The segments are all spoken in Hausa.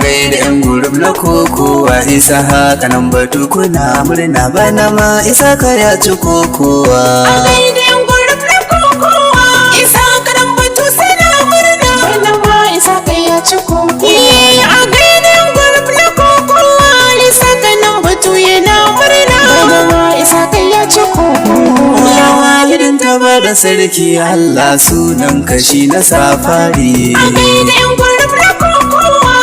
Gaida yan group na kokowa, Isa haka nan batu kuna murna, bana ma Isa ka ya ci kokowa. A gaida yan group na kokowa, Isa karan batu suna murna, bana ma Isa kai ya ci kokowa. A gaida yan group na kokowa, Isa kanan batu yana murna, bana ma Isa kai ya ci kokowa. Ya walidin taba da sarki Allah, sunan kashi na safari. A gaida yan group na kokowa.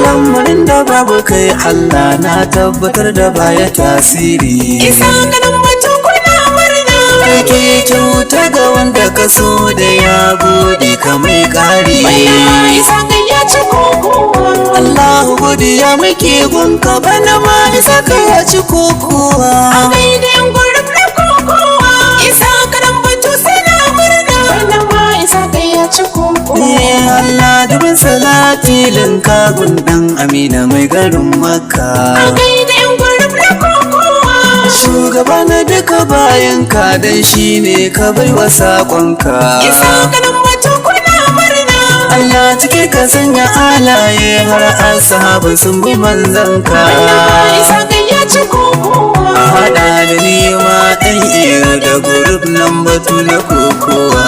Lamarin da babu kai Allah, na tabbatar da baya tasiri. Isa kanan batu kuna murna. Kake kyauta ga wanda ka so da ya gode ka mai kari. Bana ma Isa kai ya ci kokowa. Allahu godiya muke gunka, bana ma Isa ka ya ci kokowa. A gaida yan group na kokowa, Isa karan batu suna murna, bana ma Isa kai ya ci kokowa. Eh, Allah dubin salati linka gundan Amina mai garin Makka. A gaida yan group na kokowa. Shugaba na duka bayan ka, dan shi ne ka baiwa saƙonka. Isa kanan batu kuna murna. Allah cike ka sanya alaye har ashabu sun bi manzanka. Bana ma Isa kai ya ci kokowa. A haɗa da ni ma ɗan iya da group nan batu na kokowa.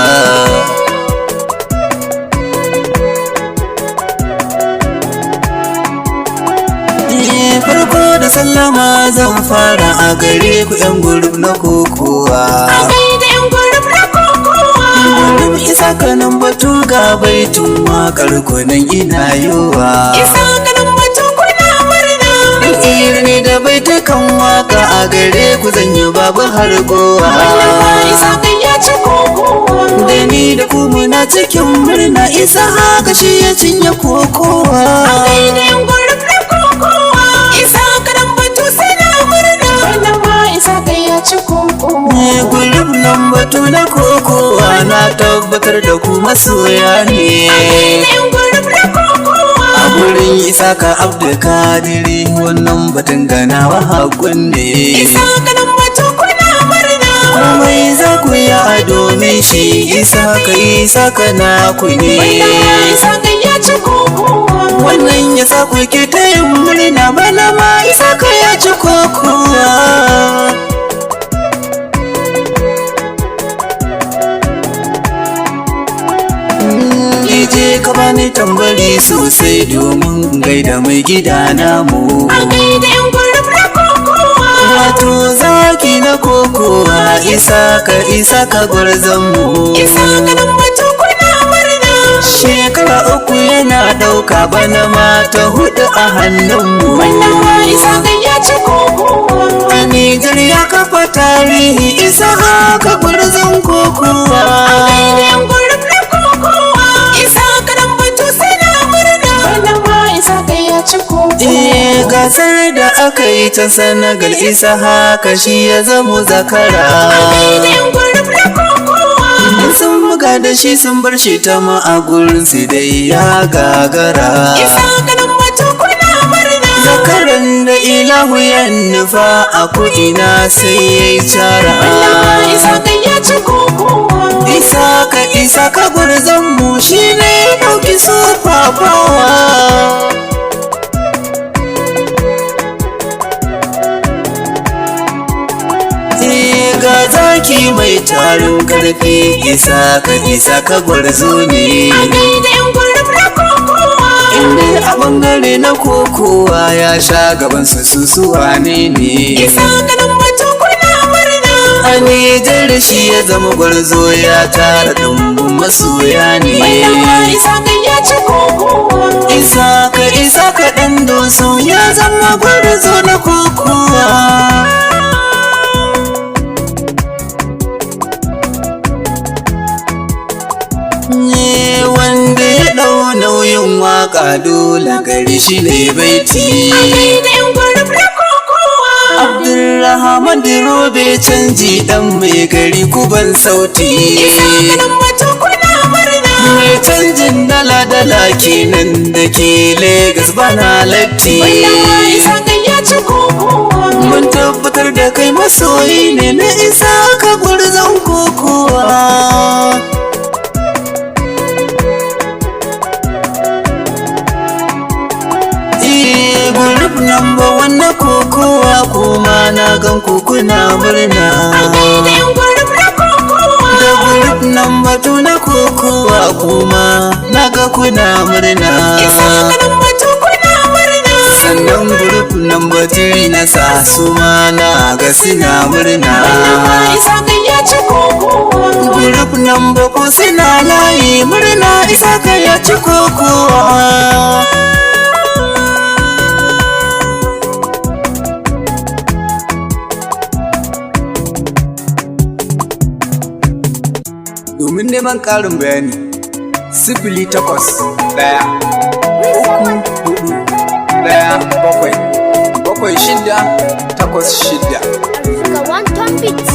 Farko da sallama zan fara a gare ku yan group na kokowa. A gaida yan group na kokowa. Group Isa kanan batu, ga baitun waƙar kunan ina yowa. Isa kanan batu kuna murna. Iri ne da baitukan waka a gare ku zan yi babu har gowa. Bana ma Isa kai ya ci kokowa. Da ni da ku muna cikin murna, Isa haka shi ya cinye kokowa. A gaida yan group na kokowa. Isa kanan batu suna murna. Bana ma Isa kai ya ci kokowa. Ne group nan batu na kokowa, na tabbatar da ku masoya ne. A gaida yan group na kokowa. A gurin Isaka Abdulkadiri, wannan batun ganawa hakun ne. Isa kanan batu kuna murna. Komai za ku yi a domin shi, Isaka Isaka na ku ne. Bana ma Isa kai ya ci kokowa. Wannan ya sa ku ke ta yin murna, bana ma Isaka ya ci kokowa. Je ka bani tambari sosai domin gaida mai gida namu. A gaida yan group na kokowa. Wato zaki na kokowa, Isaka Isaka gwarzonmu. Isa kanan batu kuna murna. Shekara 3 yana ɗauka, bana mata 4 a hannunmu. Bana ma Isa kai ya ci kokowa. A Nijar ya kafa tarihi, Isa haka gwarzon kokowa. A gaida yan group na kokowa. Isa kanan batu suna murna. Bana ma Isa kai ya ci kokowa. Eh, gasar da aka yi ta Senegal, Isa haka shi ya zamo zakara. A gaida yan group na kokowa. Sun buga da shi sun bar shi ta ma a gurin su dai ya gagara. Isa kanan batu kuna murna. Zakaran da ilahu ya nufa a ko'ina sai ya yi cara. Bana ma Isa kai ya ci kokowa. Isaka Isaka gwarzon mu shi ne ya ɗauki super power. Ga zaki mai tarin karfi, Isaka Isaka gwarzo ne. A gaida yan group na kokowa. Inda a bangare na kokowa ya sha gaban su su wane ne. Isa kanan batu kuna murna. A Nijar shi ya zama gwarzo, ya tara dumbin masoya ne. Bana ma Isa kai ya ci kokowa. Isaka Isaka ɗan doso ya zama gwarzo na kokowa. Ne wanda ya ɗau nauyin waka dole gari shi ne baiti. A gaida yan group na kokowa. Abdulrahman Dirobe canji dan mai gari kuban sauti. Isa kanan batu kuna murna. Mai canjin dala-dala kenan da ke Legas bana latti. Bana ma Isa kai ya ci kokowa. Mun tabbatar da kai masoyi ne na Isa ka gwarzon kokowa. Number one na kokowa, kuma na gan ku kuna murna. A gaida yan group na kokowa. Da group number two na kokowa, kuma na ga kuna murna. Isa kanan batu kuna murna. Sannan group number three na sa, su ma na ga suna murna. Bana ma isa ya ci kokowa. Group number four suna layi murna, Isaka ya ci kokowa. Domin neman ƙarin bayani, 08134177686. Suka One Ton Beats.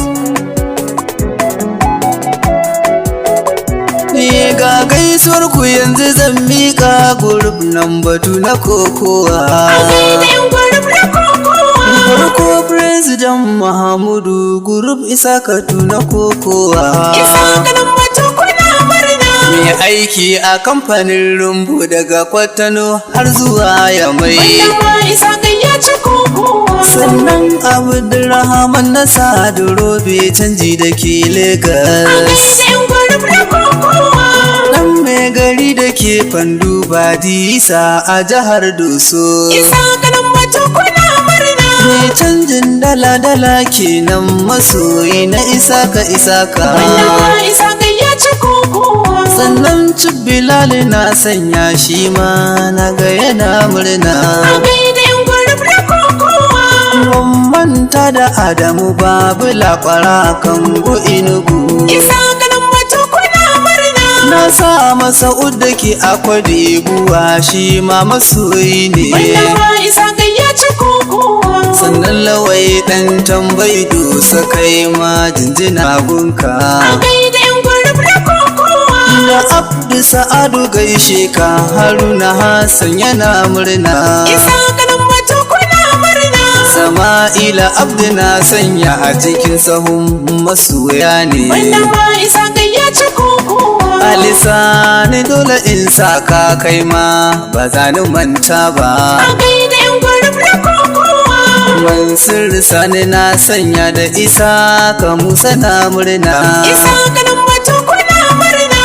Ni ga gaisuwar ku yanzu zan miƙa, group number two na kokowa. A gaida yan group na kokowa. Farko President Mahamudu, group Isakatu na kokowa. Isa kanan batu kuna murna. Mai aiki a kamfanin rumbu daga Kwatano har zuwa Yamai. Bana ma isa ya ci kokowa. Sannan Abdulrahman na Sadu Robe canji da ke A Legas. gaida yan group na kokowa. Dan mai gari da ke Fandu Badisa a jihar Doso. Isa kanan batu kuna murna. Mai canjin dala-dala kenan, masoyi na Isaka Isaka. Bana ma isa ya ci kokowa. Sannan Bilal na sanya, shi ma na ga yana murna. A gaida yan group na kokowa. Ban manta da Adamu Babu Lakwara kan Inugu. Isa kanan batu kuna murna. Na sa masa da ke akwai buwa, shi ma masoyi ne. Bana ma isa ya ci kokowa. Sannan Lawai dan tambayi Dusa, kai ma jinjina gunka. A gaida yan group na kokowa. Da Abdu Sa'adu gaishe ka, Haruna Hassan yana murna. Isa kanan batu kuna murna. Sama'ila Abdu na sanya a cikin sahun masoya ne. Bana ma isa ya ci kokowa. Alisani dole in sa ka, kai ma ba za ni manta ba. A gaida yan group na kokowa. Mansur Sani na sanya, da Isa ka Musa na murna. Isa kanan batu kuna murna.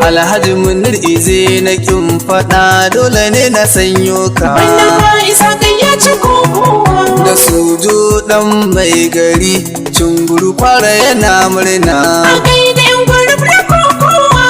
Alhaji Munir Ize na kin faɗa, dole ne na sanyo ka. Bana ma isa ya ci kokowa. Da Suju dan mai gari Cunguru Kwara yana murna. A gaida yan group na kokowa.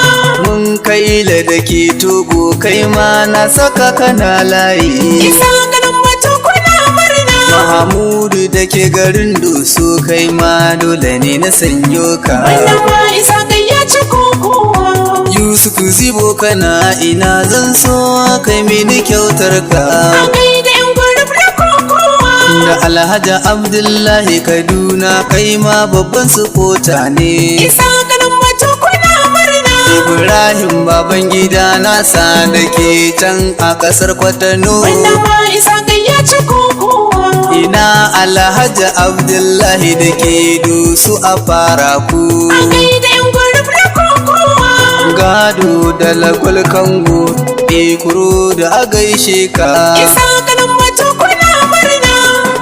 Mun kai da ke Togo, kai ma na saka kana layi. Isa kanan batu kuna murna. Mahamudu da ke garin Doso, kai ma dole ne na sanyo ka. Bana ma isa ya ci kokowa. Yusuf Zibo, kana ina? Zan so kai mini kyautar ka. A gaida yan group na kokowa. Da Alhaji Abdullahi Kaduna, kai ma babban supporter ne. Isa kanan batu kuna murna. Ibrahim baban gida nasa da ke can a kasar Kwatano. Bana ma isa ya ci kokowa. Ina Alhaji Abdullahi da ke Dusu a Faraku. A gaida yan group na kokowa. Gado da Lagwal Kango Ikuru da a gaishe ka. Isa kanan batu kuna murna.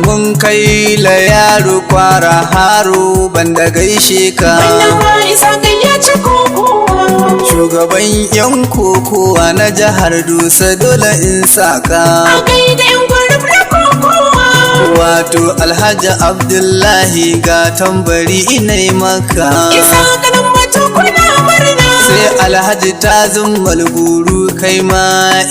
Mun kai la yaro Kwara Haro banda gaishe ka. Bana ma isa ya ci kokowa. Shugaban yan kokowa na jihar Dusa, dole in saka. A gaida yan group na kokowa. Wato Alhaji Abdullahi, ga tambari ina maka. Isa kanan batu kuna murna. Sai Alhaji Tazin Malguru, kai ma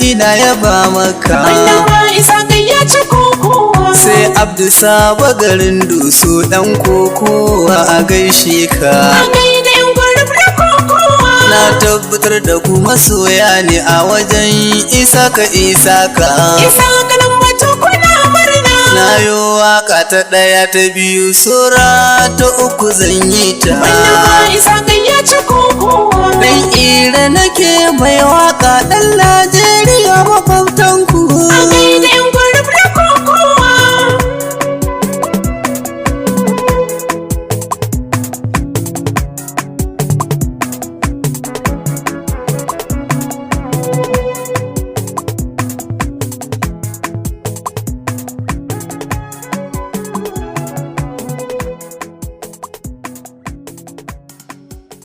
ina yaba maka. Bana ma isa ya ci kokowa. Sai Abdu Sabo garin Dusu, dan kokowa a gaishe ka. A gaida yan group na kokowa. Na tabbatar da ku masoya ne a wajen Isaka Isaka. Isa kanan batu kuna murna. Na yi waka ta ɗaya, ta biyu, sura ta uku zan yi ta. Bana ma isa ya ci kokowa. Dan ira nake mai waka ɗan Najeriya.